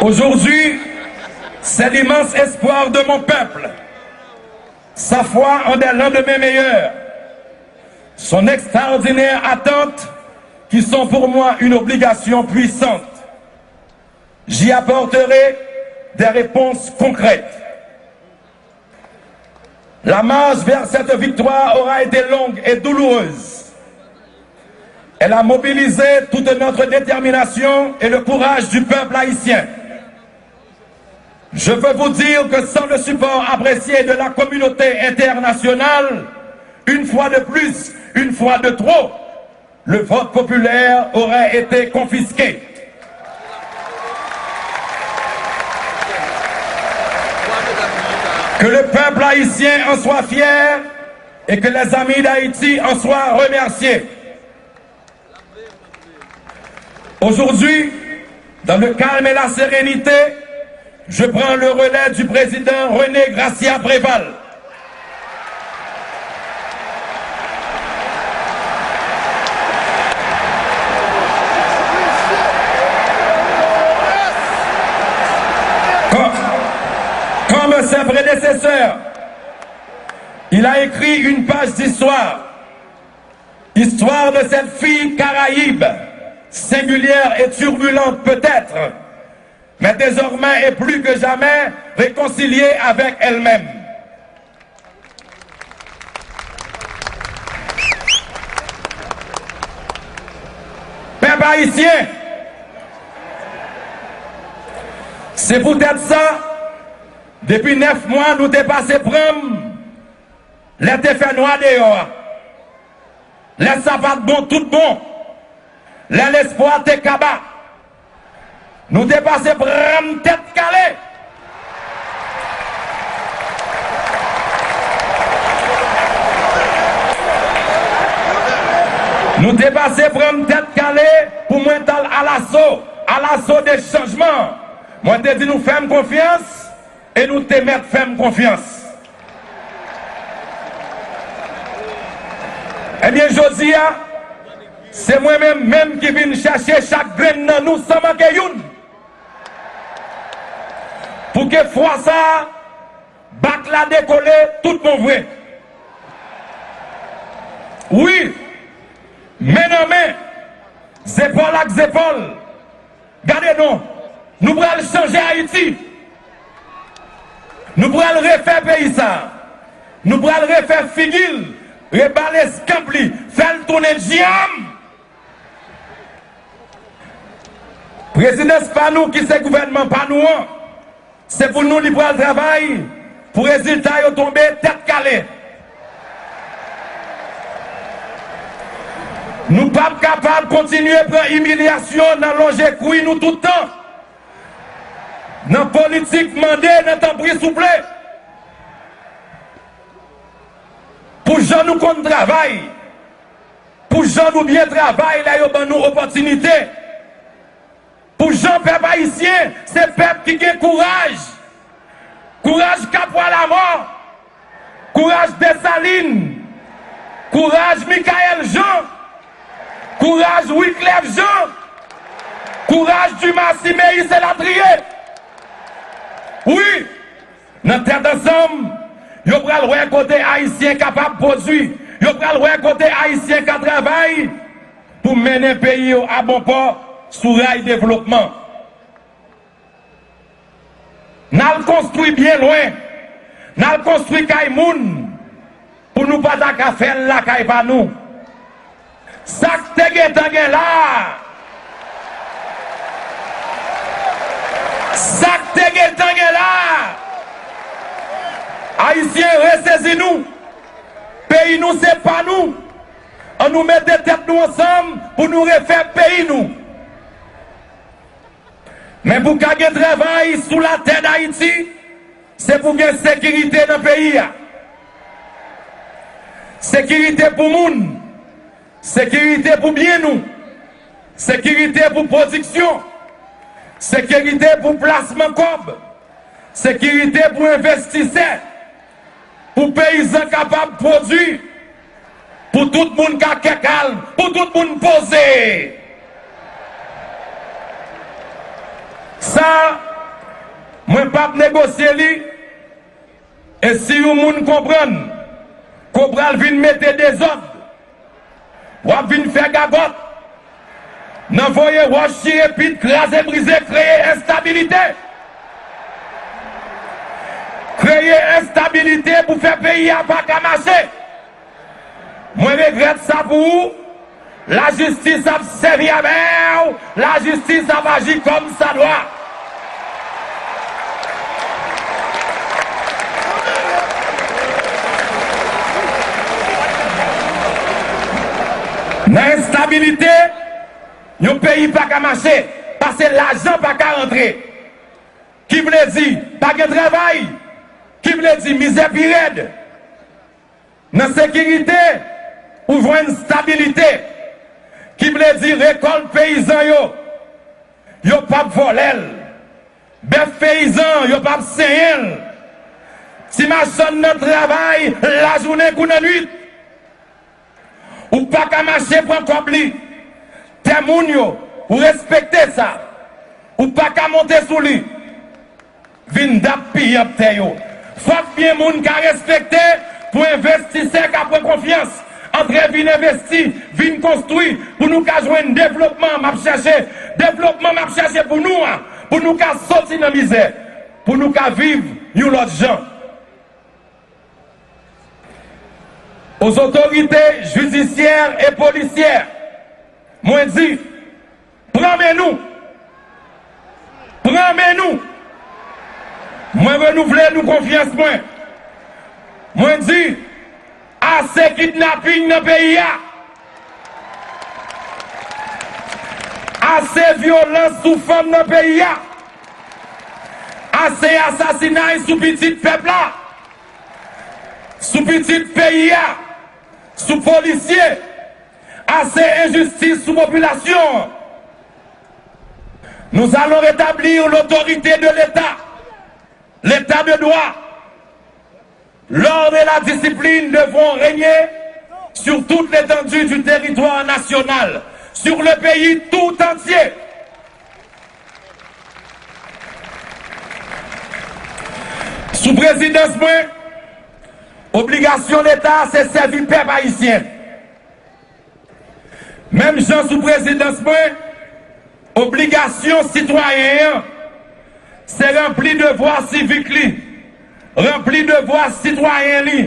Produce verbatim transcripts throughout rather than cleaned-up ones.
Aujourd'hui, c'est l'immense espoir de mon peuple, sa foi en des lendemains meilleurs, son extraordinaire attente qui sont pour moi une obligation puissante. J'y apporterai des réponses concrètes. La marche vers cette victoire aura été longue et douloureuse. Elle a mobilisé toute notre détermination et le courage du peuple haïtien. Je veux vous dire que sans le support apprécié de la communauté internationale, une fois de plus, une fois de trop, le vote populaire aurait été confisqué. Que le peuple haïtien en soit fier et que les amis d'Haïti en soient remerciés. Aujourd'hui, dans le calme et la sérénité, je prends le relais du président René Gracia Préval. Comme, comme ses prédécesseurs, il a écrit une page d'histoire. Histoire de cette fille caraïbe, singulière et turbulente peut-être, mais désormais et plus que jamais réconciliée avec elle-même. Pèp ayisyen, se poutèt sa, depi nèf mwa, nou te pase pran m lè te fè nwa deyò a. Lè sa pa t bon tout bon, lè lespwa te kaba, nou te pase pran m tèt kale. Nou te pase pran m tèt kale pou mwen t al alaso, alaso de chanjman. Mwen te di nou fè m konfyans, e nou te mèt fè m konfyans. Ebyen, jodi a, se mwen menm menm ki vin chèche chak grenn nan nou san manke youn. Pou ke fwa sa a, bak la dekole tout bon vre. Wi, men nan men, zepòl ak zepòl, gade non, nou pral chanje Ayiti. Nou pral refè peyi sa. Nou pral refè figi l, rebale eskanp li, fè l tounen dyanm. Prezidans pa nou ki se gouvènman pa nou an, se pou nou li pral travay pou rezilta yo tonbe tèt kale. Nou p ap kapab kontinye pran imilyasyon nan lonje kwi nou tout tan. Nan politik mande nan tanpri souple. Pou jan nou konn travay, pou jan nou byen travay lè yo ban nou opòtinite, pou jan pèp ayisyen se pèp ki gen kouraj, kouraj Kapwa Lamò, kouraj Desalin, kouraj Michaël Jean, kouraj Wiclef Jean, kouraj Dumas, Simeis elatriye. Wi, nan Tèt Ansanm, yo pral wè kote Ayisyen kapab pwodui, yo pral wè kote Ayisyen ka travay pou mennen peyi yo a bon pò sou ray devlopman. N al konstwi byen lwen. N al konstwi kay moun pou nou pa ta ka fè l lakay pa nou. Sa k te gentan gen la a, sa k te gentan gen la a, Ayisyen, resezi nou. Peyi nou se pa nou. Ann nou mete tèt nou ansanm pou nou refè peyi nou. Men pou ka gen travay sou latè Dayiti, se pou gen sekirite nan peyi a. Sekirite pou moun, sekirite pou byen nou, sekirite pou pwodiksyon, sekirite pou plasman kòb, sekirite pou envestisè, pou peyizan kapab pwodui, pou tout moun ka kè kalm, pou tout moun poze. Sa, Mwen p ap negosye li. E si yon moun konprann ke w pral vin mete dezòd, w ap vin fè gagòt, nan voye wòch, chire pit, kraze brize, kreye enstabilite. Kreye enstabilite pou fè peyi a pa ka mache. Mwen regrèt sa pou ou. Lajistis ap sèvi avè w. Lajistis ap aji kòmsadwa. Nan enstabilite, yon peyi pa ka mache, paske lajan pa ka rantre. Ki vle di, pa gen travay. Ki vle di, mizè pi rèd. Nan sekirite, ou jwenn stabilite, ki vle di rekòt peyizan yo, yo p ap vòlè l. Bèf peyizan, yo p ap senyen l. Ti machann nan travay lajounen kou nan nwit. Ou pa ka mache pran kòb li. Tè moun yo, ou respekte sa. Ou pa ka monte sou li. Vin dap piyanp tè yo. Fòk byen moun ka respekte pou envestisè ka pran konfyans. Antre vin envesti, vin konstwi, pou nou ka jwenn devlopman m ap chèche. Devlopman m ap chèche pou nou an, pou nou ka soti nan mizè, pou nou ka viv yon lòt jan. Aux autorités judiciaires et policières, mwen di, pran men nou. Pran men nou. Mwen renouvle nou konfyans mwen. Mwen di, ase kidnaping nan peyi a. Ase vyolans sou fanm nan peyi a. Ase asasinay sou pitit pèp la. Sou pitit peyi a. Sou polisye. Ase enjistis sou popilasyon an. Nous allons rétablir l'autorité de l'État, l'état de droit. L'ordre et la discipline devront régner sur toute l'étendue du territoire national, sur le pays tout entier. Sou prezidans mwen, obligasyon Leta se sèvi pèp ayisyen. Menm jan sou prezidans mwen, obligasyon sitwayen an se ranpli devwa sivik li, ranpli devwa sitwayen li,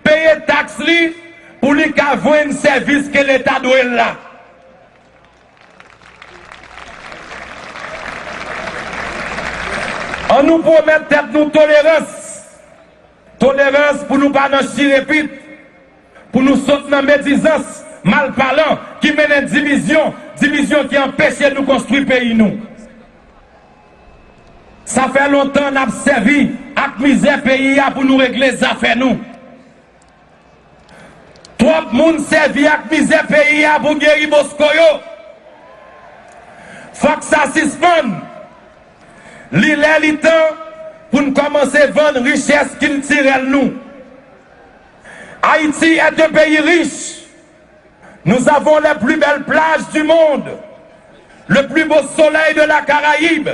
peye taks li pou li ka jwenn sèvis ke Leta dwe l la. Ann nou pwomèt tèt nou tolerans. Tolerans pou nou pa nan chire pit, pou nou sot nan medizans malpalan ki mennen divizyon, divizyon ki anpeche nou konstwi peyi nou. Sa fè lontan n ap sèvi ak mizè peyi a pou nou regle zafè nou. Twòp moun sèvi ak mizè peyi a pou geri bosko yo. Fòk sa sispann. Li lè li tan pou n kòmanse vann richès kiltirèl nou. Haïti est un pays riche. Nous avons les plus belles plages du monde, le plus beau soleil de la Caraïbe,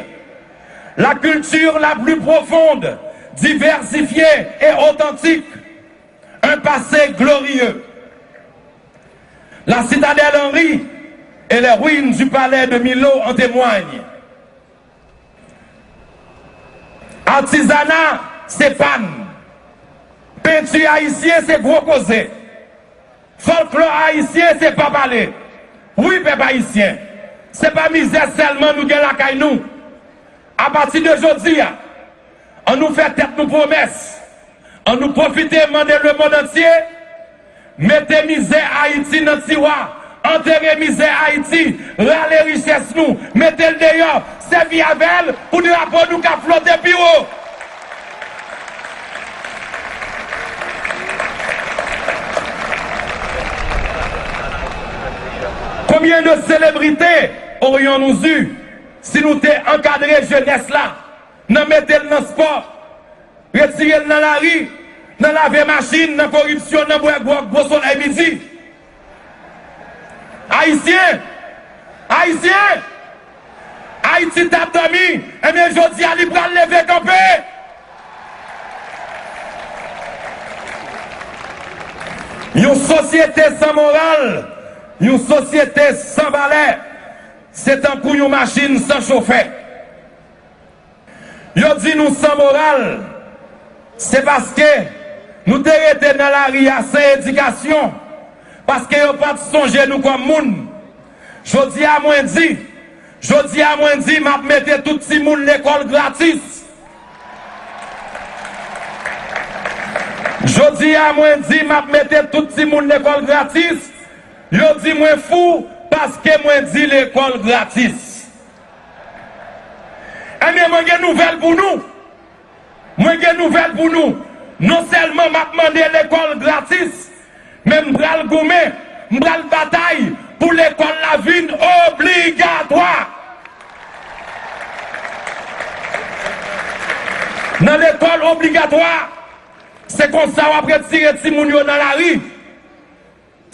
la culture la plus profonde, diversifiée et authentique, un passé glorieux. La citadelle en rit et les ruines du palais de Milo en témoignent. Atizana se pa n. Penti ayisyen se gwo koze. Fòlklò ayisyen se pa pale. Wi, pèp ayisyen, se pa mizè sèlman nou gen lakay nou. Apati de jodi a, ann nou fè tèt nou pwomès. Ann nou pwofite mande lemonn antye mete mizè Ayiti nan tiwa, antere mizè Ayiti, rale richès nou, mete l deyò, sèvi avè l pou drapo nou ka flote pi wo. Combien de célébrités aurions-nous eu si nou te ankadre jenès la nan mete l nan spò, retire l nan lari, nan lave machin, nan koripsyon, nan bwè gwòg gwo solèy midi. Ayisyen! Ayisyen! Ayiti t ap dòmi, ebyen, jodi a, li pral leve kanpe. Yon sosyete san moral, yon sosyete san valè, se tankou yon machin san chofè. Yo di nou san moral, se paske nou te rete nan lari a san edikasyon, paske yo pa t sonje nou kòm moun. Jodi a mwen di, jodi a mwen di m ap mete tout timoun lekòl gratis. Jodi a mwen di m ap mete tout timoun lekòl gratis. Yo di mwen fou paske mwen di lekòl gratis. Ebyen, mwen gen nouvèl pou nou. Mwen gen nouvèl pou nou. Non sèlman m ap mande lekòl gratis, men m pral goumen, m pral batay pou lekòl la vin obligatwa. Nan lekòl obligatwa, se konsa w ap retire timoun yo nan lari.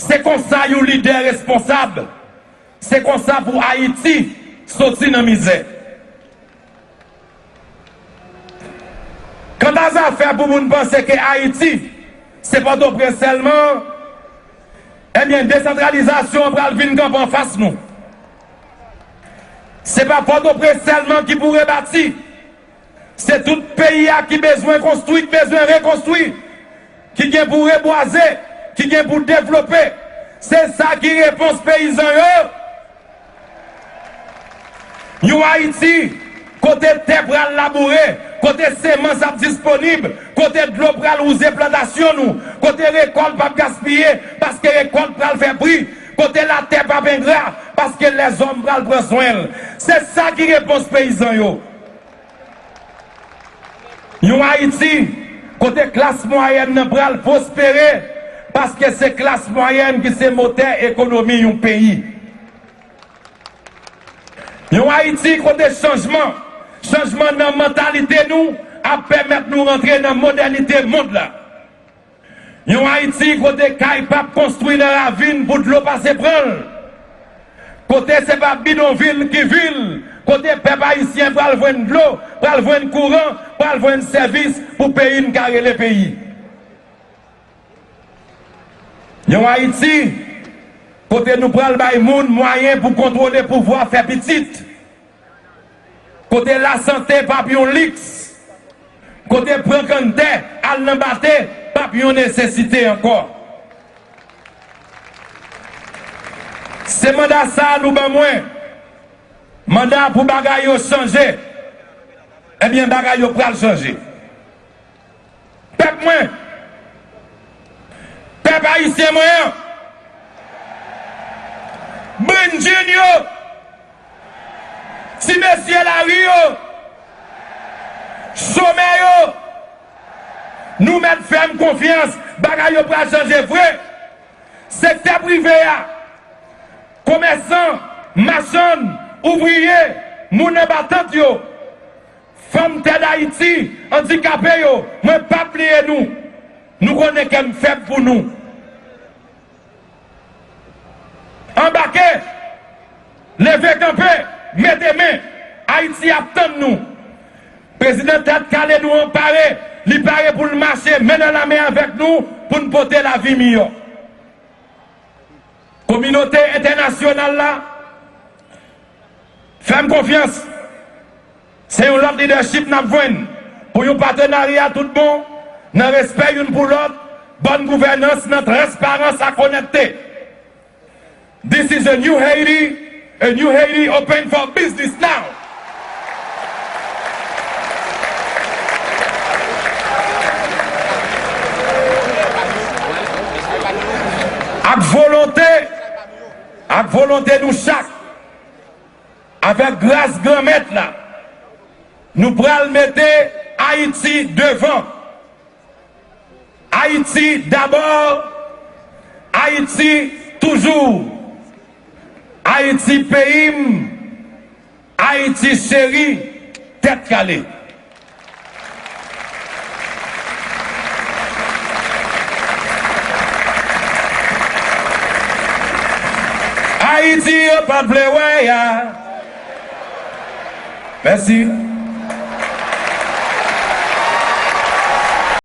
Se konsa yon lidè responsab. Se konsa pou Ayiti soti nan mizè. Kanta zafè pou moun panse ke Ayiti se Pòtoprens sèlman, ebyen, desantralizasyon an pral vin kanpe anfas nou. Se pa Pòtoprens sèlman ki pou rebati. Se tout peyi a ki bezwen konstwi, ki bezwen rekonstwi, ki gen pou rebwaze, ki gen pou devlope. Se sa ki repons peyizan yo. Yon Ayiti kote tè pral laboure, kote semans ap disponib, kote dlo pral wouze plantasyon nou, kote rekòt p ap gaspiye, paske rekòt pral fè bri, kote latè p ap engra, paske lèzòm pral pran swen l. Se sa ki repons peyizan yo. Yon Ayiti kote klas mwayèn nan pral pwospere, paske se klas mwayèn ki se motè ekonomi yon peyi. Yon Ayiti kote chanjman, chanjman nan mantalite nou ap pèmèt nou rantre nan modènite mond la. Yon Ayiti kote kay p ap konstwi nan ravin pou dlo pase pran l. Kote se pa bidonvil ki vil, kote pèp ayisyen pral jwenn dlo, pral jwenn kouran, pral jwenn sèvis pou peyi n ka rele peyi. Yon Ayiti kote nou pral bay moun mwayen pou kontwole pouvwa fè pitit. Kote lasante p ap yon liks. Kote pran kanntè, al nan bate p ap yon nesesite ankò. Se manda sa a nou ban mwen. Manda pou bagay yo chanje. Ebyen, bagay yo pral chanje. Pèp mwen, pèp ayisyen mwen an, Brendjin yo, ti mesye lari yo, chomè yo, nou mèt fè m konfyans, bagay yo pral chanje vre. Sektè prive a, komèsan, machann, ouvriye, moun anba tant yo, fanm tè Dayiti, andikape yo, mwen p ap bliye nou. Nou konnen kè m fèb pou nou. Anbake, leve kanpe, mete men, Ayiti ap tann nou. Prezidan Tèt Kale nou an pare, li pare pou l mache men nan lamen avèk nou pou n pote lavi miyò. Kominote entènasyonal la, fè m konfyans. Se yon lòt lidèchip n ap jwenn pou yon patenarya tout bon, nan respè youn pou lòt, bòn gouvènans, nan transparans ak onètte. This is a new Haiti, a new Haiti open for business now. Ak volonte, ak volonte nou chak, avèk gras Granmèt la, nou pral mete Ayiti devan. Ayiti dabò, Ayiti toujou, Ayiti peyi m, Ayiti cheri, Tèt Kale. Ayiti yo pa t vle wè a. Mèsi.